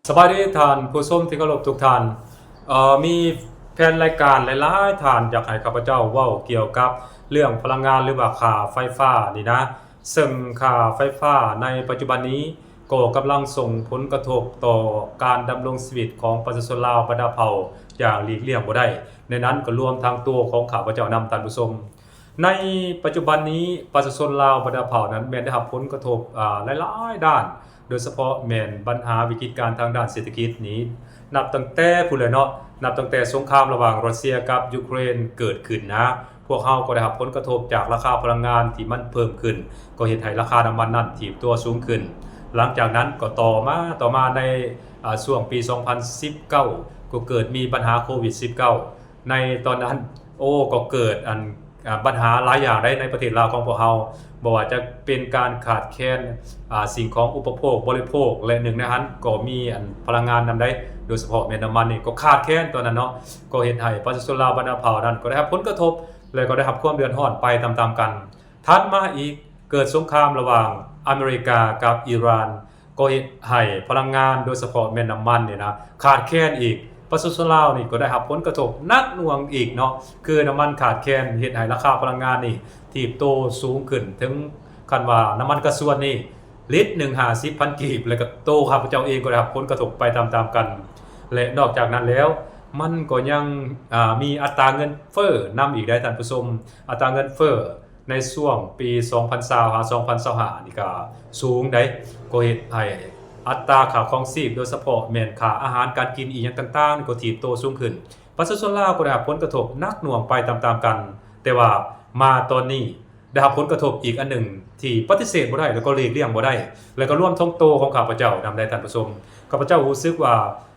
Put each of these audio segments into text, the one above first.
ສະບາຍດີທ່ານຜູ້ຊົມທີ່ເຄົາລົບທຸກທ່ານ. ເອີ ມີແຟນລາຍການຫຼາຍໆທ່ານຢາກໃຫ້ຂ້າພະເຈົ້າເວົ້າກ່ຽວກັບເລື່ອງພະລັງງານ ຫຼືວ່າຄ່າໄຟຟ້ານີ້ນະ, ເຊິ່ງຄ່າໄຟຟ້າໃນປັດຈຸບັນນີ້ກໍກຳລັງສົ່ງຜົນກະທົບຕໍ່ການດຳລົງຊີວິດຂອງປະຊາຊົນລາວບັນດາເຜົ່າຢ່າງຫຼີກລ່ຽງບໍ່ໄດ້, ໃນນັ້ນກໍລວມທັງຕົວຂອງຂ້າພະເຈົ້ານຳ, ທ່ານຜູ້ຊົມ. ໃນປັດຈຸບັນນີ້ ປະຊາຊົນລາວບັນດາເຜົ່ານັ້ນແມ່ນໄດ້ຮັບຜົນກະທົບ ອາ ຫຼາຍໆດ້ານ, ໂດຍສະເພາະແມ່ນບັນຫາວິກິດການທາງດ້ານເສດຖະກິດນີ້ ນັບຕັ້ງແຕ່ພຸ້ນແຫຼະເນາະ, ນັບຕັ້ງແຕ່ສົງຄາມລະຫວ່າງຣັດເຊຍກັບຢູເຄຣນເກີດຂຶ້ນນະ, ພວກເຮົາກໍໄດ້ຮັບຜົນກະທົບຈາກລາຄາພະລັງງານທີ່ມັນເພີ່ມຂຶ້ນ, ກໍເຮັດໃຫ້ລາຄານ້ຳມັນນັ້ນຖີບຕົວສູງຂຶ້ນ. ຫຼັງຈາກນັ້ນກໍຕໍ່ມາ, ຕໍ່ມາໃນ ອາ ຊ່ວງປີສອງພັນສິບເກົ້າ ກໍເກີດມີບັນຫາໂຄວິດສິບເກົ້າ ໃນຕອນນັ້ນ ໂອ້ ກໍເກີດອັນ ອາ ບັນຫາຫຼາຍຢ່າງໃດ໋ ໃນປະເທດລາວຂອງພວກເຮົາ, ບໍ່ວ່າຈະເປັນການຂາດແຄນ ອາ ສິ່ງຂອງອຸປະໂພກບໍລິໂພກ ແລະ ໜຶ່ງໃນນັ້ນກໍມີອັນພະລັງງານນຳໃດ໋, ໂດຍສະເພາະແມ່ນນ້ຳມັນນີ້ກໍຂາດແຄນຕອນນັ້ນເນາະ, ກໍເຮັດໃຫ້ປະຊາຊົນລາວບັນດາເຜົ່ານັ້ນກໍໄດ້ຮັບຜົນກະທົບ ແລະ ກໍໄດ້ຮັບຄວາມເດືອດຮ້ອນໄປຕາມໆກັນ. ຖັດມາອີກ ເກີດສົງຄາມລະຫວ່າງອາເມລິກາກັບອີຣານ ກໍເຮັດໃຫ້ພະລັງງານ ໂດຍສະເພາະແມ່ນນ້ຳມັນນີ້ນະ ຂາດແຄນອີກ. ປະຊາຊົນລາວນີ້ກໍໄດ້ຮັບຜົນກະທົບໜັກໜ່ວງອີກເນາະ, ຄືນ້ຳມັນຂາດແຄນເຮັດໃຫ້ລາຄາພະລັງງານນີ້ຖີບໂຕສູງຂຶ້ນ ເຖິງຂັ້ນວ່ານ້ຳມັນກາຊວນນີ້ລິດໜຶ່ງຫ້າສິບພັນກີບ, ແລ້ວກໍໂຕຂ້າພະເຈົ້າເອງກໍໄດ້ຮັບຜົນກະທົບໄປຕາມໆກັນ. ແລະ ນອກຈາກນັ້ນແລ້ວ ມັນກໍຍັງ ອາ ມີອັດຕາເງິນເຟີ້ນຳອີກໄດ໋ທ່ານຜູ້ຊົມ, ອັດຕາເງິນເຟີ້ ໃນຊ່ວງປີສອງພັນຊາວ ຫາ ສອງພັນຊາວຫ້ານີ້ກໍສູງໃດ໋, ກໍເຮັດໃຫ້ອັດຕາຄ່າຄອງຊີບ ໂດຍສະເພາະແມ່ນຄ່າອາຫານການກິນອີ່ຫຍັງຕ່າງໆນີ້ກໍຖີບໂຕສູງຂຶ້ນ. ປະຊາຊົນລາວກໍໄດ້ຮັບຜົນກະທົບໜັກໜ່ວງໄປຕາມໆກັນ, ແຕ່ວ່າມາຕອນນີ້ໄດ້ຮັບຜົນກະທົບອີກອັນໜຶ່ງທີ່ປະຕິເສດບໍ່ໄດ້ ແລ້ວກໍຫຼີກລ່ຽງບໍ່ໄດ້ ແລ້ວກໍລວມທັງໂຕຂອງຂ້າພະເຈົ້ານຳໄດ໋ທ່ານຜູ້ຊົມ. ຂ້າພະເຈົ້າຮູ້ສຶກວ່າ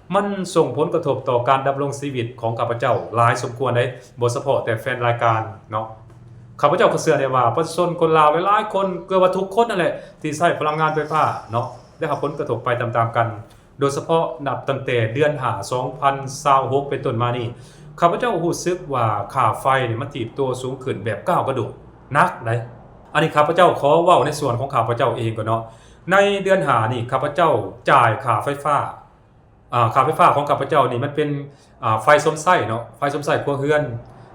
ມັນສົ່ງຜົນກະທົບຕໍ່ການດຳລົງຊີວິດຂອງຂ້າພະເຈົ້າຫຼາຍສົມຄວນເດ້, ບໍ່ສະເພາະແຕ່ແຟນລາຍການເນາະ. ຂ້າພະເຈົ້າກໍເຊື່ອໄດ້ວ່າປະຊາຊົນຄົນລາວຫຼາຍໆຄົນ, ເກືອບວ່າທຸກຄົນນັ້ນແຫຼະ ທີ່ໃຊ້ພະລັງງານໄຟຟ້າເນາະ ໄດ້ຮັບຜົນກະທົບໄປຕາມໆກັນ, ໂດຍສະເພາະນັບຕັ້ງແຕ່ເດືອນຫ້າ ສອງພັນຊາວຫົກເປັນຕົ້ນມານີ້, ຂ້າພະເຈົ້າຮູ້ສຶກວ່າຄ່າໄຟນີ້ມັນຖີບຕົວສູງຂຶ້ນແບບກ້າວກະໂດດ, ໜັກໃດ໋. ອັນນີ້ຂ້າພະເຈົ້າຂໍເວົ້າໃນສ່ວນຂອງຂ້າພະເຈົ້າເອງກ່ອນເນາະ. ໃນເດືອນຫ້ານີ້ ຂ້າພະເຈົ້າຈ່າຍຄ່າໄຟຟ້າ ອາ ຄ່າໄຟຟ້າຂອງຂ້າພະເຈົ້ານີ້ມັນເປັນ ອາ ໄຟຊົມໃຊ້ເນາະ, ໄຟຊົມໃຊ້ຄົວເຮືອນ.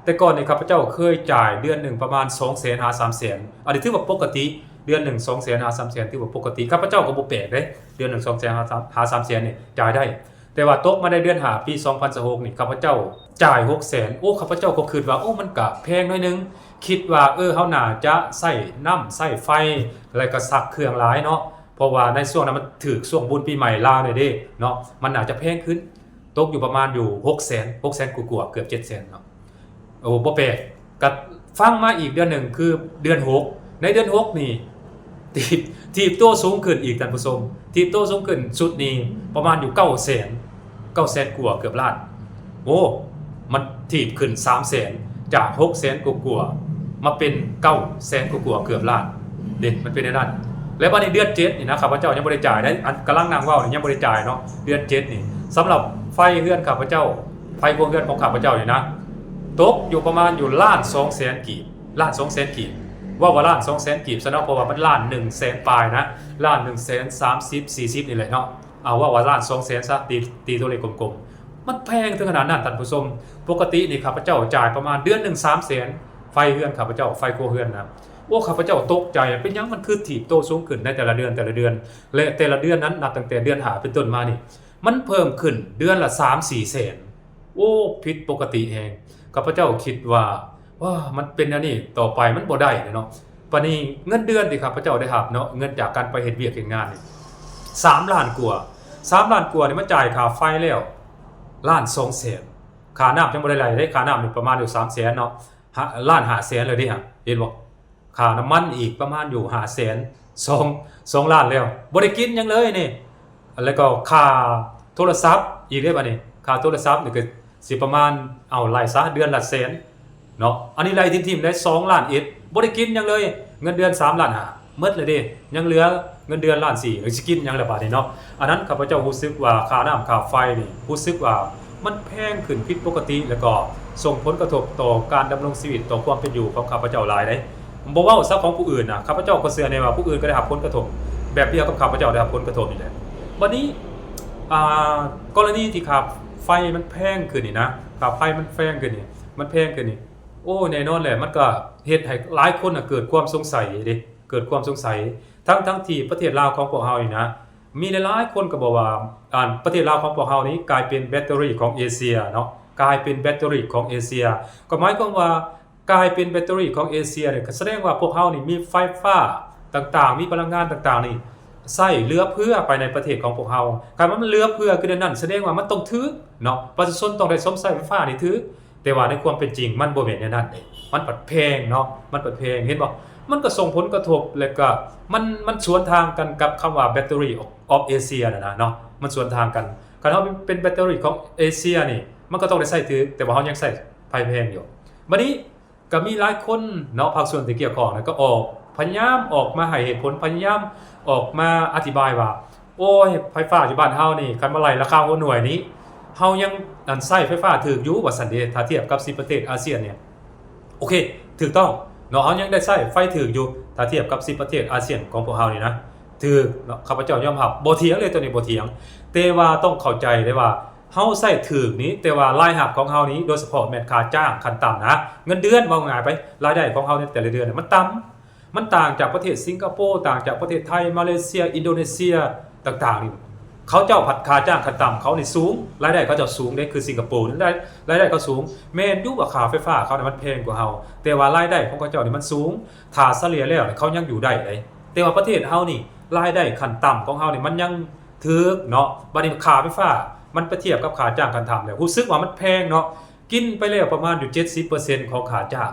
ແຕ່ກ່ອນນີ້ຂ້າພະເຈົ້າເຄີຍຈ່າຍເດືອນໜຶ່ງປະມານສອງແສນຫາສາມແສນ, ອັນນີ້ຖືວ່າປົກກະຕິ, ເດືອນໜຶ່ງສອງແສນຫາສາມແສນຖືວ່າປົກກະຕິ. ຂ້າພະເຈົ້າກໍບໍ່ແປກເດ້, ເດືອນໜຶ່ງສອງແສນຫາສາມແສນນີ້ຈ່າຍໄດ້. ແຕ່ວ່າຕົກມາໃນເດືອນຫ້າປີສອງພັນຊາວຫົກນີ້ ຂ້າພະເຈົ້າຈ່າຍຫົກແສນ. ໂອ້ ຂ້າພະເຈົ້າກໍຄິດວ່າ ໂອ້ ມັນກະແພງໜ້ອຍໜຶ່ງ, ຄິດວ່າ ເອີ ເຮົາໜ້າຈະໃຊ້ນ້ຳໃຊ້ໄຟ ແລ້ວກໍຊັກເຄື່ອງຫຼາຍເນາະ. ເພາະວ່າໃນຊ່ວງນັ້ນມັນຖືກຊ່ວງບຸນປີໃໝ່ລາວນີ້ເດ້ເນາະ, ມັນໜ້າຈະແພງຂຶ້ນ, ຕົກຢູ່ປະມານຢູ່ຫົກແສນ, ຫົກແສນກວ່າໆ ເກືອບເຈັດແສນເນາະ. ໂອ້ ບໍ່ແປກ, ກະຟັງມາອີກເດືອນໜຶ່ງ ຄືເດືອນຫົກ, ໃນເດືອນຫົກນີ້ ຖີບ ຖີບໂຕສູງຂຶ້ນອີກທ່ານຜູ້ຊົມ, ຖີບໂຕສູງຂຶ້ນຊຸດນີ້ປະມານຢູ່ເກົ້າແສນ, ເກົ້າແສນກວ່າເກືອບລ້ານ. ໂອ້ ມັນຖີບຂຶ້ນສາມແສນ, ຈາກຫົກແສນກວ່າໆ ມາເປັນເກົ້າແສນກວ່າໆ ເກືອບລ້ານເດ້, ມັນເປັນແນວນັ້ນ. ແລ້ວບັດນີ້ເດືອນເຈັດນີ້ນະ ຂ້າພະເຈົ້າຍັງບໍ່ໄດ້ຈ່າຍໄດ໋, ອັນກຳລັງນັ່ງເວົ້ານີ້ຍັງບໍ່ໄດ້ຈ່າຍເນາະ, ເດືອນເຈັດນີ້ ສຳລັບໄຟເຮືອນຂ້າພະເຈົ້າ, ໄຟຄົວເຮືອນຂອງຂ້າພະເຈົ້ານີ້ນະ ຕົກຢູ່ປະມານຢູ່ລ້ານສອງແສນກີບ, ລ້ານສອງແສນກີບ. ເວົ້າວ່າລ້ານສອງແສນກີບຊະເນາະ, ເພາະວ່າມັນລ້ານໜຶ່ງແສນປາຍນະ, ລ້ານໜຶ່ງແສນສາມສິບ ສີ່ສິບນີ້ແຫຼະເນາະ. ເອົາ ເວົ້າວ່າລ້ານສອງແສນຊະ, ຕີ ຕີຕົວເລກກົມໆ. ມັນແພງເຖິງຂະໜາດນັ້ນທ່ານຜູ້ຊົມ. ປົກກະຕິນີ້ຂ້າພະເຈົ້າຈ່າຍປະມານເດືອນໜຶ່ງສາມແສນ, ໄຟເຮືອນຂ້າພະເຈົ້າ, ໄຟຄົວເຮືອນນະ. ໂອ້ ຂ້າພະເຈົ້າຕົກໃຈ, ເປັນຫຍັງມັນຄືຖີບໂຕສູງຂຶ້ນໃນແຕ່ລະເດືອນ, ແຕ່ລະເດືອນ, ແລະ ແຕ່ລະເດືອນນັ້ນ ນັບຕັ້ງແຕ່ເດືອນຫ້າເປັນຕົ້ນມານີ້ ມັນເພີ່ມຂຶ້ນເດືອນລະສາມສີ່ແສນ. ໂອ້ ຜິດປົກກະຕິແຮງ. ຂ້າພະເຈົ້າຄິດວ່າ ວ້າ ມັນເປັນແນວນີ້ຕໍ່ໄປມັນບໍ່ໄດ້ແລ້ວເນາະ. ບາດນີ້ເງິນເດືອນທີ່ຂ້າພະເຈົ້າໄດ້ຮັບເນາະ, ເງິນຈາກການໄປເຮັດວຽກເຮັດງານນີ້ ສາມລ້ານກວ່າ, ສາມລ້ານກວ່ານີ້ມາຈ່າຍຄ່າໄຟແລ້ວລ້ານສອງແສນ. ຄ່ານ້ຳຍັງບໍ່ໄດ້ໄລ່ເດ້, ຄ່ານ້ຳນີ້ປະມານຢູ່ສາມແສນເນາະ, ລ້ານຫ້າແສນແລ້ວເດ້ ເຫັນບໍ່? ຄ່ານ້ຳມັນອີກປະມານຢູ່ຫ້າແສນ, ສອງ ສອງລ້ານແລ້ວ, ບໍ່ໄດ້ກິນຫຍັງເລີຍນີ້. ແລ້ວກໍຄ່າໂທລະສັບອີກເດ້ບາດນີ້, ຄ່າໂທລະສັບນີ້ກໍຊິປະມານ ເອົາ ໄລ່ຊະເດືອນລະແສນເນາະ, ອັນນີ້ໄລ່ຖິ້ມໆໄດ້ສອງລ້ານເອັດ, ບໍ່ໄດ້ກິນຫຍັງເລີຍ, ເງິນເດືອນສາມລ້ານຫ້າ ໝົດແລ້ວເດ້, ຍັງເຫຼືອເງິນເດືອນລ້ານສີ່, ແລ້ວຊິກິນຫຍັງລະບາດນີ້ເນາະ. ອັນນັ້ນຂ້າພະເຈົ້າຮູ້ສຶກວ່າຄ່ານ້ຳຄ່າໄຟນີ້ ຮູ້ສຶກວ່າ ມັນແພງຂຶ້ນຜິດປົກກະຕິ ແລ້ວກໍສົ່ງຜົນກະທົບຕໍ່ການດຳລົງຊີວິດ ຕໍ່ຄວາມເປັນຢູ່ຂອງຂ້າພະເຈົ້າຫຼາຍເດ້. ບໍ່ເວົ້າຊະຂອງຜູ້ອື່ນນະ, ຂ້າພະເຈົ້າກໍເຊື່ອແນ່ວ່າຜູ້ອື່ນກໍໄດ້ຮັບຜົນກະທົບແບບດຽວກັບຂ້າພະເຈົ້າໄດ້ຮັບຜົນກະທົບນີ້ແຫຼະ. ບັດນີ້ ອ່າ ກໍລະນີທີ່ຄ່າໄຟມັນແພງຂຶ້ນນີ້ນະ ຄ່າໄຟມັນແພງຂຶ້ນນີ້ ມັນແພງຂຶ້ນນີ້ ໂອ້ ແນ່ນອນແຫຼະ ມັນກໍເຮັດໃຫ້ຫຼາຍຄົນນະເກີດຄວາມສົງໄສເດ້ ເກີດຄວາມສົງໄສ ທັງໆທີ່ປະເທດລາວຂອງພວກເຮົານີ້ນະ ມີຫຼາຍໆຄົນກໍບອກວ່າ ອ່າ ປະເທດລາວຂອງພວກເຮົານີ້ກາຍເປັນແບັດເຕີຣີຂອງເອເຊຍເນາະ ກາຍເປັນແບັດເຕີຣີຂອງເອເຊຍ ກໍໝາຍຄວາມວ່າ ກາຍເປັນແບັດເຕີຣີຂອງເອເຊຍນີ້ ກໍສະແດງວ່າພວກເຮົານີ້ມີໄຟຟ້າຕ່າງໆ ມີພະລັງງານຕ່າງໆນີ້ ໃຊ້ເຫຼືອເຟືອໄປໃນປະເທດຂອງພວກເຮົາ. ຄັນວ່າມັນເຫຼືອເຟືອຄືແນວນັ້ນ ສະແດງວ່າມັນຕ້ອງຖືກເນາະ ປະຊາຊົນຕ້ອງໄດ້ຊົມໃຊ້ໄຟຟ້ານີ້ຖືກ. ແຕ່ວ່າໃນຄວາມເປັນຈິງມັນບໍ່ແມ່ນແນວນັ້ນເດ້ ມັນພັດແພງເນາະ ມັນພັດແພງ ເຫັນບໍ່? ມັນກໍສົ່ງຜົນກະທົບ ແລະກະມັນ ມັນສວນທາງກັນກັບຄຳວ່າ Battery of Asia ນັ້ນນະເນາະ ມັນສວນທາງກັນ. ຄັນເຮົາເປັນແບັດເຕີຣີຂອງເອເຊຍນີ້ ມັນກໍຕ້ອງໄດ້ໃຊ້ຖືກ ແຕ່ວ່າເຮົາຍັງໃຊ້ໄຟແພງຢູ່. ບັດນີ້ ກໍມີຫຼາຍຄົນເນາະ ພາກສ່ວນທີ່ກ່ຽວຂ້ອງນະ ກໍອອກ ພະຍາຍາມອອກມາໃຫ້ເຫດຜົນ ພະຍາຍາມອອກມາອະທິບາຍວ່າ ໂອ້ຍ ໄຟຟ້າຢູ່ບ້ານເຮົານີ້ ຄັນມາໄລ່ລາຄາຫົວໜ່ວຍນີ້ ເຮົາຍັງ ອັນ ໃຊ້ໄຟຟ້າຖືກຢູ່ ວ່າຊັ້ນເດ ຖ້າທຽບກັບສິບປະເທດອາຊຽນນີ້. ໂອເຄ ຖືກຕ້ອງເນາະ ເຮົາຍັງໄດ້ໃຊ້ໄຟຖືກຢູ່ ຖ້າທຽບກັບສິບປະເທດອາຊຽນຂອງພວກເຮົານີ້ນະ ຖືກເນາະ ຂ້າພະເຈົ້າຍອມຮັບ ບໍ່ຖຽງເລີຍ ໂຕນີ້ບໍ່ຖຽງ. ແຕ່ວ່າຕ້ອງເຂົ້າໃຈເດ້ວ່າ ເຮົາໃຊ້ຖືກນີ້ ແຕ່ວ່າລາຍຮັບຂອງເຮົານີ້ ໂດຍສະເພາະແມ່ນຄ່າຈ້າງຂັ້ນຕ່ຳນະ ເງິນເດືອນ ເວົ້າງ່າຍໄປ ລາຍໄດ້ຂອງເຮົາໃນແຕ່ລະເດືອນນະ ມັນຕ່ຳ ມັນຕ່າງຈາກປະເທດສິງກະໂປ ຕ່າງຈາກປະເທດໄທ ມາເລເຊຍ ອິນໂດເນເຊຍ ຕ່າງໆນີ້. ເຂົາເຈົ້າພັດຄ່າຈ້າງຂັ້ນຕ່ຳເຂົານີ້ສູງ ລາຍໄດ້ເຂົາເຈົ້າສູງເດ້ ຄືສິງກະໂປ ລາຍ ລາຍໄດ້ເຂົາສູງ. ແມ່ນຢູ່ວ່າຄ່າໄຟຟ້າເຂົານະມັນແພງກວ່າເຮົາ ແຕ່ວ່າລາຍໄດ້ຂອງເຂົາເຈົ້ານີ້ມັນສູງ ຖ້າສະເລ່ຍແລ້ວເຂົາຍັງຢູ່ໄດ້ເດ້ ແຕ່ວ່າປະເທດເຮົານີ້ ລາຍໄດ້ຂັ້ນຕ່ຳຂອງເຮົານີ້ມັນຍັງ ຖືກເນາະ ບັດນີ້ຄ່າໄຟຟ້າ ມັນໄປທຽບກັບຄ່າຈ້າງຂັ້ນຕ່ຳແລ້ວ ຮູ້ສຶກວ່າມັນແພງເນາະ ກິນໄປແລ້ວປະມານຢູ່ເຈັດສິບເປີເຊັນຂອງຄ່າຈ້າງ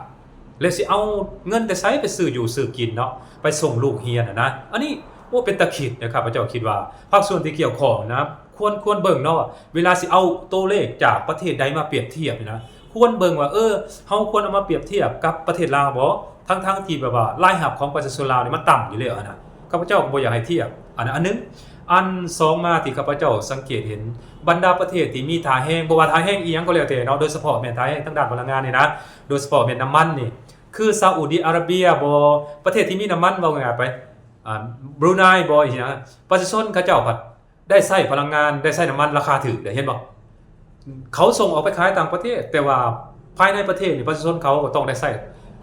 ແລ້ວຊິເອົາເງິນແຕ່ໃສໄປຊື້ຢູ່ຊື້ກິນເນາະ ໄປສົ່ງລູກຮຽນຫັ້ນນະ. ອັນນີ້ ໂອ້ ເປັນຕາຄິດນະ ຂ້າພະເຈົ້າຄິດວ່າ ພາກສ່ວນທີ່ກ່ຽວຂ້ອງນະ ຄວນ ຄວນເບິ່ງເນາະ ເວລາຊິເອົາໂຕເລກຈາກປະເທດໃດມາປຽບທຽບນີ້ນະ ຄວນເບິ່ງວ່າ ເອີ ເຮົາຄວນເອົາມາປຽບທຽບກັບປະເທດລາວບໍ? ທັງໆທີ່ແບບວ່າລາຍຮັບຂອງປະຊາຊົນລາວນີ້ມັນຕ່ຳຢູ່ແລ້ວຫັ້ນນະ ຂ້າພະເຈົ້າກໍບໍ່ຢາກໃຫ້ທຽບ ອັນນັ້ນອັນໜຶ່ງ. ອັນສອງມາທີ່ຂ້າພະເຈົ້າສັງເກດເຫັນ ບັນດາປະເທດທີ່ມີທ່າແຮງ ບໍ່ວ່າທ່າແຮງອີ່ຫຍັງກໍແລ້ວແຕ່ເນາະ ໂດຍສະເພາະແມ່ນທ່າແຮງທາງດ້ານພະລັງງານນີ້ນະ ໂດຍສະເພາະແມ່ນນ້ຳມັນນີ້ ຄືຊາອຸດີອາຣາເບຍບໍ ປະເທດທີ່ມີນ້ຳມັນ ເວົ້າງ່າຍໆໄປ ອາ ບຣູໄນບໍ ອີ່ຫຍັງ ປະຊາຊົນເຂົາເຈົ້າພັດ ໄດ້ໃຊ້ພະລັງງານ ໄດ້ໃຊ້ນ້ຳມັນລາຄາຖືກເດ້ ເຫັນບໍ່? ເຂົາສົ່ງອອກໄປຂາຍຕ່າງປະເທດ ແຕ່ວ່າພາຍໃນປະເທດນີ້ ປະຊາຊົນເຂົາກໍຕ້ອງໄດ້ໃຊ້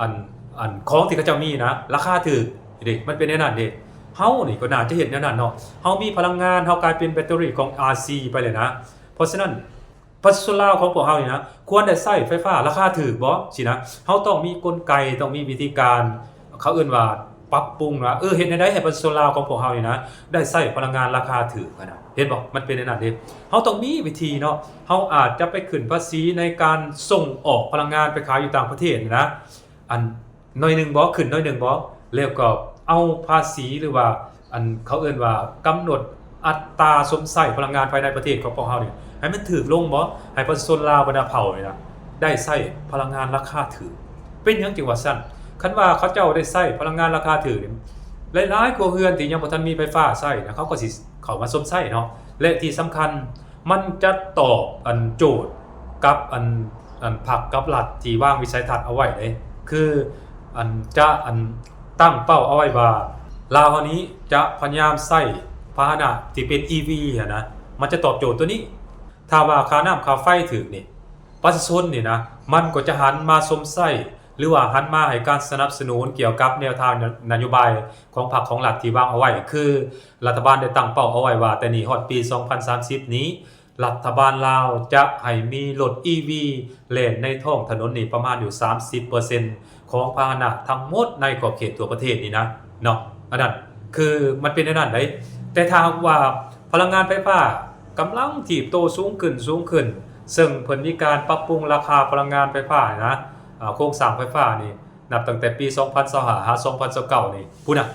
ອັນ ອັນ ຂອງທີ່ເຂົາເຈົ້າມີນະ ລາຄາຖືກເດ້ ມັນເປັນແນວນັ້ນເດ້. ເຮົານີ້ກໍໜ້າຈະເຮັດແນວນັ້ນເນາະ ເຮົາມີພະລັງງານ ເຮົາກາຍເປັນແບັດເຕີຣີຂອງອາຊີໄປເລີຍນະ. ເພາະສະນັ້ນ ປະຊາຊົນລາວຂອງພວກເຮົານີ້ນະ ຄວນໄດ້ໃຊ້ໄຟຟ້າລາຄາຖືກບໍ? ຊີ້ນະ ເຮົາຕ້ອງມີກົນໄກ ຕ້ອງມີວິທີການ ເຂົາເອີ້ນວ່າປັບປຸງວ່າ ເອີ ເຮັດແນວໃດໃຫ້ປະຊາຊົນລາວຂອງພວກເຮົານີ້ນະ ໄດ້ໃຊ້ພະລັງງານລາຄາຖືກຫັ້ນນະ ເຫັນບໍ່? ມັນເປັນແນວນັ້ນເດ້. ເຮົາຕ້ອງມີວິທີເນາະ ເຮົາອາດຈະໄປຂຶ້ນພາສີໃນການສົ່ງອອກພະລັງງານໄປຂາຍຢູ່ຕ່າງປະເທດນີ້ນະ ອັນໜ້ອຍໜຶ່ງບໍ ຂຶ້ນໜ້ອຍໜຶ່ງບໍ ແລ້ວກໍເອົາພາສີ ຫຼືວ່າ ອັນເຂົາເອີ້ນວ່າກຳນົດອັດຕາຊົມໃຊ້ພະລັງງານພາຍໃນປະເທດຂອງພວກເຮົານີ້ ໃຫ້ມັນຖືກລົງບໍ ໃຫ້ປະຊາຊົນລາວບັນດາເຜົ່ານີ້ນະ ໄດ້ໃຊ້ພະລັງງານລາຄາຖືກ. ເປັນຫຍັງຈຶ່ງວ່າຊັ້ນ? ຄັນວ່າເຂົາເຈົ້າໄດ້ໃຊ້ພະລັງງານລາຄາຖືກນີ້ ຫຼາຍໆຄົວເຮືອນທີ່ຍັງບໍ່ທັນມີໄຟຟ້າໃຊ້ນະ ເຂົາກໍຊິເຂົ້າມາຊົມໃຊ້ເນາະ ແລະທີ່ສຳຄັນ ມັນຈະຕອບ ອັນ ໂຈດກັບ ອັນ ອັນ ພັກກັບລັດທີ່ວາງວິໄສທັດເອົາໄວ້ເດ້ ຄື ອັນ ຈະ ອັນ ຕັ້ງເປົ້າເອົາໄວ້ວ່າ ລາວເຮົານີ້ຈະພະຍາຍາມໃຊ້ພາຫະນະທີ່ເປັນ ອີ ວີ ຫັ້ນນະ ມັນຈະຕອບໂຈດຕົວນີ້. ຖ້າວ່າຄ່ານ້ຳຄ່າໄຟຖືກນີ້ ປະຊາຊົນນີ້ນະ ມັນກໍຈະຫັນມາຊົມໃຊ້ ຫຼືວ່າຫັນມາໃຫ້ການສະໜັບສະໜູນກ່ຽວກັບແນວທາງນະໂຍບາຍຂອງພັກຂອງລັດທີ່ວາງເອົາໄວ້ ຄື ລັດຖະບານໄດ້ຕັ້ງເປົ້າເອົາໄວ້ວ່າ ແຕ່ນີ້ຮອດປີສອງພັນສາມສິບນີ້ ລັດຖະບານລາວຈະໃຫ້ມີລົດ ອີ ວີ ແລ່ນໃນທ້ອງຖະໜົນນີ້ປະມານຢູ່ສາມສິບເປີເຊັນຂອງພາຫະນະທັງໝົດໃນຂອບເຂດທົ່ວປະເທດນີ້ນະເນາະ. ອັນນັ້ນຄືມັນເປັນແນວນັ້ນໃດ໋ ແຕ່ຖ້າຫາກວ່າພະລັງງານໄຟຟ້າກຳລັງຖີບໂຕສູງຂຶ້ນ ສູງຂຶ້ນ ເຊິ່ງເພິ່ນມີການປັບປຸງລາຄາພະລັງງານໄຟຟ້ານີ້ນະ ອາ ໂຄງສ້າງໄຟຟ້ານີ້ ນັບຕັ້ງແຕ່ປີສອງພັນຊາວຫ້າຫາສອງພັນຊາວເກົ້ານີ້ພຸ້ນນະ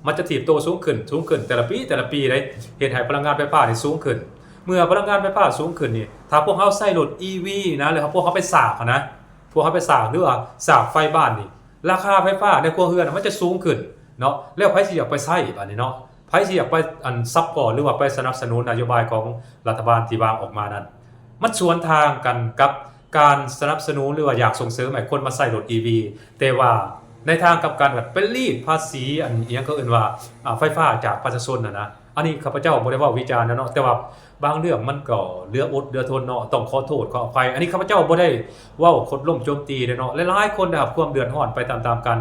ມັນຈະຖີບໂຕສູງຂຶ້ນ ສູງຂຶ້ນແຕ່ລະປີ ແຕ່ລະປີເດ້ ເຮັດໃຫ້ພະລັງງານໄຟຟ້ານີ້ສູງຂຶ້ນ. ເມື່ອພະລັງງານໄຟຟ້າສູງຂຶ້ນນີ້ ຖ້າພວກເຮົາໃຊ້ລົດ ອີ ວີ ນະ ແລ້ວພວກເຮົາໄປສາກຫັ້ນນະ ພວກເຮົາໄປສາກ ຫຼືວ່າສາກໄຟບ້ານນີ້ ລາຄາໄຟຟ້າໃນຄົວເຮືອນມັນຈະສູງຂຶ້ນເນາະ ແລ້ວໃຜຊິຢາກໄປໃຊ້ບາດນີ້ເນາະ? ໃຜຊິຢາກໄປ ອັນ ຊັບພອດ ຫຼືວ່າໄປສະໜັບສະໜູນນະໂຍບາຍຂອງລັດຖະບານທີ່ວາງອອກມານັ້ນ? ມັນສວນທາງກັນກັບການສະໜັບສະໜູນ ຫຼືວ່າຢາກສົ່ງເສີມໃຫ້ຄົນມາໃຊ້ລົດ ອີ ວີ ແຕ່ວ່າໃນທາງກັບກັນ ໄປລີດພາສີ ອັນ ອີ່ຫຍັງເຂົາເອີ້ນວ່າ ອາ ໄຟຟ້າຈາກປະຊາຊົນຫັ້ນນະ. ອັນນີ້ຂ້າພະເຈົ້າບໍ່ໄດ້ເວົ້າວິຈານນະເນາະ ແຕ່ວ່າບາງເລື່ອງມັນກໍເຫຼືອອົດເຫຼືອທົນເນາະ ຕ້ອງຂໍໂທດຂໍອະໄພ. ອັນນີ້ຂ້າພະເຈົ້າບໍ່ໄດ້ເວົ້າໂຄດລົມໂຈມຕີເດ້ເນາະ ຫຼາຍໆຄົນໄດ້ຮັບຄວາມເດືອດຮ້ອນໄປຕາມໆກັນ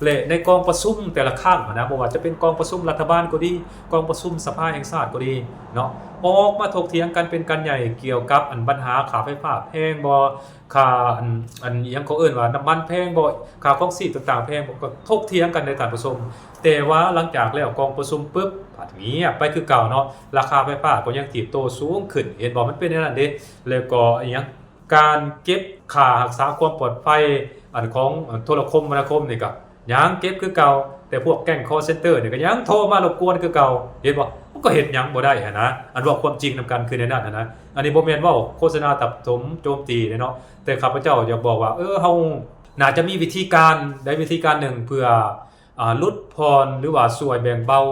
ແລະ ໃນກອງປະຊຸມແຕ່ລະຄັ້ງຫັ້ນນະ ບໍ່ວ່າຈະເປັນກອງປະຊຸມລັດຖະບານກໍດີ ກອງປະຊຸມສະພາແຫ່ງຊາດກໍດີເນາະ ອອກມາຖົກຖຽງກັນເປັນກັນໃຫຍ່ກ່ຽວກັບອັນບັນຫາຄ່າໄຟຟ້າແພງບໍ່ ຄ່າອັນ ອັນຫຍັງເຂົາເອີ້ນວ່ານ້ຳມັນແພງບໍ່ ຄ່າຄອງຊີບຕ່າງໆແພງບໍ່ ກໍຖົກຖຽງກັນເດ້ທ່ານຜູ້ຊົມ. ແຕ່ວ່າຫຼັງຈາກແລ້ວກອງປະຊຸມປຶບ ພັດງຽບໄປຄືເກົ່າເນາະ ລາຄາໄຟຟ້າກໍຍັງຖີບໂຕສູງຂຶ້ນ ເຫັນບໍ່ ມັນເປັນແນວນັ້ນເດ້. ແລ້ວກໍອີຫຍັງ ການເກັບຄ່າຮັກສາຄວາມປອດໄພ ອັນຂອງ ອັນໂທລະຄົມມະນາຄົມນີ້ກໍຍັງເກັບຄືເກົ່າ ແຕ່ພວກແກ້ງຄໍເຊັນເຕີນີ້ກໍຍັງໂທມາລົບກວນຄືເກົ່າ ເຫັນບໍ່ ມັນກໍເຮັດຫຍັງບໍ່ໄດ້ຫັ້ນນະ. ອັນເວົ້າຄວາມຈິງນຳກັນຄືໃນນັ້ນຫັ້ນນະ ອັນນີ້ບໍ່ແມ່ນເວົ້າໂຄສະນາທັບຖົມໂຈມຕີເດ້ເນາະ ແຕ່ຂ້າພະເຈົ້າຢາກບອກວ່າ ເອີ ເຮົາໜ້າຈະມີວິທີການໃດວິທີການໜຶ່ງເພື່ອ ອ່າ ຫຼຸດຜ່ອນ ຫຼືວ່າຊ່ວຍແບ່ງເບົາ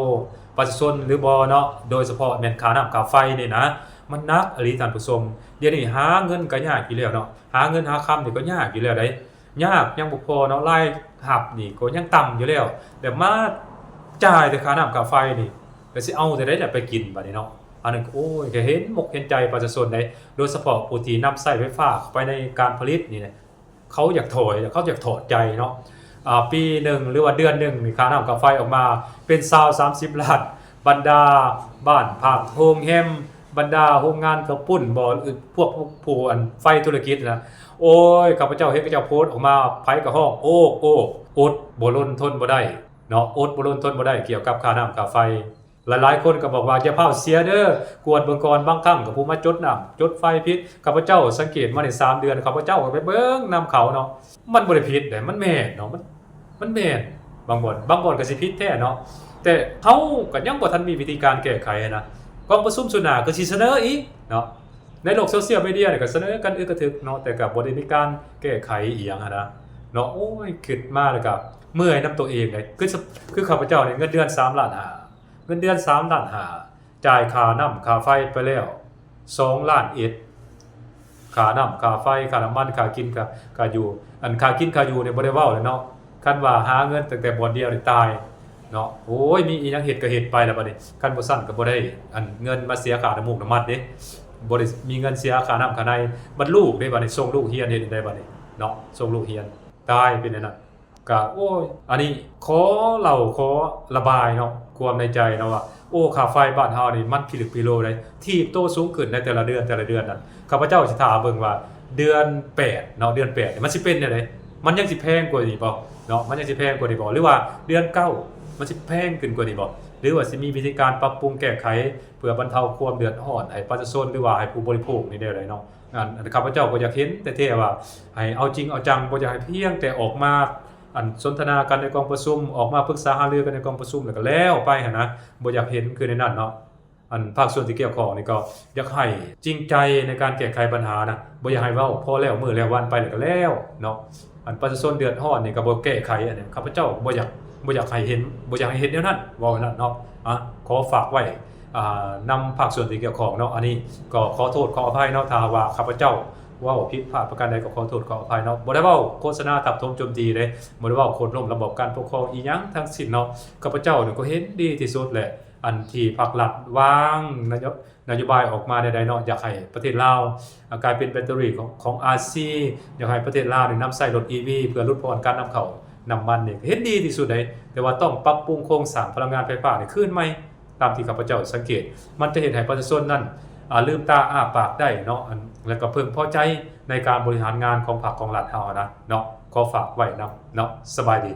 ປະຊາຊົນຫຼືບໍ່ເນາະ ໂດຍສະເພາະແມ່ນຄ່ານ້ຳຄ່າໄຟນີ້ນະ ມັນໜັກອີ່ຫຼີທ່ານຜູ້ຊົມ. ດຽວນີ້ຫາເງິນກໍຍາກຢູ່ແລ້ວເນາະ ຫາເງິນຫາຄຳນີ້ກໍຍາກຢູ່ແລ້ວໃດ໋ ຍາກຍັງບໍ່ພໍເນາະ ລາຍຮັບນີ້ກໍຍັງຕ່ຳຢູ່ແລ້ວ ແລ້ວມາຈ່າຍແຕ່ຄ່ານ້ຳຄ່າໄຟນີ້ ແລ້ວຊິເອົາແຕ່ໃດລະໄປກິນບາດນີ້ເນາະ. ອັນນັ້ນ ໂອ້ຍ ກໍເຫັນອົກເຫັນໃຈປະຊາຊົນໃດ໋ ໂດຍສະເພາະຜູ້ທີ່ນຳໃຊ້ໄຟຟ້າເຂົ້າໄປໃນການຜະລິດນີ້ນະ ເຂົາຢາກຖອຍ ເຂົາຢາກຖອດໃຈເນາະ. ອ່າ ປີໜຶ່ງ ຫຼືວ່າເດືອນໜຶ່ງນີ້ ຄ່ານ້ຳຄ່າໄຟອອກມາເປັນຊາວສາມສິບລ້ານ ບັນດາບ້ານພັກໂຮງແຮມ ບັນດາໂຮງງານເຂົ້າປຸ້ນບໍ່ ຫຼືພວກຜູ້ອັນໄຟທຸລະກິດນະ ໂອ້ຍ ຂ້າພະເຈົ້າເຫັນເຂົາເຈົ້າໂພສອອກມາ ໃຜກໍຮ້ອງໂອກໂອກ ອົດບໍ່ລົນທົນບໍ່ໄດ້ເນາະ ອົດບໍ່ລົນທົນບໍ່ໄດ້ກ່ຽວກັບຄ່ານ້ຳຄ່າໄຟ. ຫຼາຍໆຄົນກໍບອກວ່າ ຢ່າພ້າວເສຍເດີ ກວດເບິ່ງກ່ອນ ບາງຄັ້ງກໍຜູ້ມາຈົດນ້ຳຈົດໄຟຜິດ. ຂ້າພະເຈົ້າສັງເກດມາໄດ້ສາມເດືອນ ຂ້າພະເຈົ້າກໍໄປເບິ່ງນຳເຂົາເນາະ ມັນບໍ່ໄດ້ຜິດເດ້ ມັນແມ່ນເນາະ ມັນ ມັນແມ່ນ ບາງບ່ອນ ບາງບ່ອນກໍຊິຜິດແທ້ເນາະ ແຕ່ເຮົາກໍຍັງບໍ່ທັນມີວິທີການແກ້ໄຂນະ. ກອງປະຊຸມຊຸດໜ້າກໍຊິສະເໜີອີກເນາະ ໃນໂລກໂຊຊຽວມີເດຍນີ້ກໍສະເໜີກັນອຶກກະທຶກເນາະ ແຕ່ກໍບໍ່ໄດ້ມີການແກ້ໄຂອີ່ຫຍັງຫັ້ນນະເນາະ. ໂອ້ຍ ຄິດມາແລ້ວກໍເມື່ອຍນຳຕົວເອງເດ້ ຄື ຄືຂ້າພະເຈົ້ານີ້ເງິນເດືອນສາມລ້ານຫ້າ ເງິນເດືອນສາມລ້ານຫ້າ ຈ່າຍຄ່ານ້ຳຄ່າໄຟໄປແລ້ວສອງລ້ານເອັດ ຄ່ານ້ຳຄ່າໄຟ ຄ່ານ້ຳມັນ ຄ່າກິນ ຄ່າ ຄ່າຢູ່ ອັນຄ່າກິນຄ່າຢູ່ນີ້ບໍ່ໄດ້ເວົ້າແລ້ວເນາະ ຄັນວ່າຫາເງິນຕັ້ງແຕ່ບ່ອນດຽວນີ້ຕາຍເນາະ. ໂອ້ຍ ມີອີ່ຫຍັງເຮັດກໍເຮັດໄປລະບາດນີ້ ຄັນບໍ່ຊັ້ນກໍບໍ່ໄດ້ອັນເງິນມາເສຍຄ່ານ້ຳມູກນ້ຳມັນເດ້ ບໍ່ໄດ້ມີເງິນເສຍຄ່ານ້ຳຄ່າໃນ. ບັດລູກເດ້ ບາດນີ້ສົ່ງລູກຮຽນເຮັດຈັ່ງໃດບາດນີ້ເນາະ ສົ່ງລູກຮຽນ ຕາຍ ເປັນແນວນັ້ນ. ກະ ໂອ້ຍ ອັນນີ້ຂໍເລົ່າ ຂໍລະບາຍເນາະ ຄວາມໃນໃຈເນາະວ່າ ໂອ້ ຄ່າໄຟບ້ານເຮົານີ້ມັນພິລຶກພິໂລໃດ໋ ຖີບໂຕສູງຂຶ້ນໃນແຕ່ລະເດືອນ ແຕ່ລະເດືອນນັ້ນ. ຂ້າພະເຈົ້າຊິຖ້າເບິ່ງວ່າເດືອນແປດເນາະ ເດືອນແປດນີ້ມັນຊິເປັນແນວໃດ ມັນຍັງຊິແພງກວ່ານີ້ບໍ່ເນາະ ມັນຍັງຊິແພງກວ່ານີ້ບໍ່ ຫຼືວ່າເດືອນເກົ້າມັນຊິແພງຂຶ້ນກວ່ານີ້ບໍ່ ຫຼືວ່າຊິມີວິທີການປັບປຸງແກ້ໄຂ ເພື່ອບັນເທົາຄວາມເດືອດຮ້ອນໃຫ້ປະຊາຊົນ ຫຼືວ່າໃຫ້ຜູ້ບໍລິໂພກນີ້ແນວໃດເນາະ. ອັນ ອັນຂ້າພະເຈົ້າກໍຢາກເຫັນແທ້ໆວ່າໃຫ້ເອົາຈິງເອົາຈັງ ບໍ່ຢາກໃຫ້ພຽງແຕ່ອອກມາ ອັນ ສົນທະນາກັນໃນກອງປະຊຸມ ອອກມາປຶກສາຫາລືກັນໃນກອງປະຊຸມ ແລ້ວກໍແລ້ວໄປຫັ້ນນະ ບໍ່ຢາກເຫັນຄືໃນນັ້ນເນາະ. ອັນພາກສ່ວນທີ່ກ່ຽວຂ້ອງນີ້ກໍຢາກໃຫ້ຈິງໃຈໃນການແກ້ໄຂບັນຫານະ ບໍ່ຢາກໃຫ້ເວົ້າພໍແລ້ວມື້ແລ້ວວັນໄປແລ້ວກໍແລ້ວເນາະ. ອັນປະຊາຊົນເດືອດຮ້ອນນີ້ກໍບໍ່ແກ້ໄຂ ອັນນີ້ຂ້າພະເຈົ້າບໍ່ຢາກ ບໍ່ຢາກໃຫ້ເຫັນ ບໍ່ຢາກໃຫ້ເຮັດແນວນັ້ນ ເວົ້າແນວນັ້ນເນາະ. ອາ ຂໍຝາກໄວ້ ອ່າ ນຳພາກສ່ວນທີ່ກ່ຽວຂ້ອງເນາະ. ອັນນີ້ກໍຂໍໂທດຂໍອະໄພເນາະ ຖ້າຫາກວ່າຂ້າພະເຈົ້າເວົ້າຜິດພາດປະການໃດກໍຂໍໂທດຂໍອະໄພເນາະ. ບໍ່ໄດ້ເວົ້າໂຄສະນາທັບຖົມໂຈມຕີເດ້ ບໍ່ໄດ້ເວົ້າໂຄ່ນລົ້ມລະບອບການປົກຄອງອີ່ຫຍັງທັງສິ້ນເນາະ. ຂ້າພະເຈົ້ານີ້ກໍເຫັນດີທີ່ສຸດແຫຼະ ອັນທີ່ພັກລັດວາງນະໂຍ ນະໂຍບາຍອອກມາແນວໃດເນາະ ຢາກໃຫ້ປະເທດລາວ ອາ ກາຍເປັນແບັດເຕີຣີຂອງ ຂອງອາຊີ ຢາກໃຫ້ປະເທດລາວນີ້ນຳໃຊ້ລົດອີວີ ເພື່ອຫຼຸດຜ່ອນການນຳເຂົ້ານ້ຳມັນນີ້ ເຫັນດີທີ່ສຸດໃດ໋ ແຕ່ວ່າຕ້ອງປັບປຸງໂຄງສ້າງພະລັງງານໄຟຟ້ານີ້ຄືນໃໝ່ ຕາມທີ່ຂ້າພະເຈົ້າສັງເກດ ມັນຈະເຮັດໃຫ້ປະຊາຊົນນັ້ນ ອາ ລືມຕາອ້າປາກໄດ້ເນາະ ອັນ ແລ້ວກໍເພິ່ງພໍໃຈໃນການບໍລິຫານງານຂອງພັກຂອງລັດເຮົາຫັ້ນນະເນາະ. ຂໍຝາກໄວ້ນຳເນາະ ສະບາຍດີ.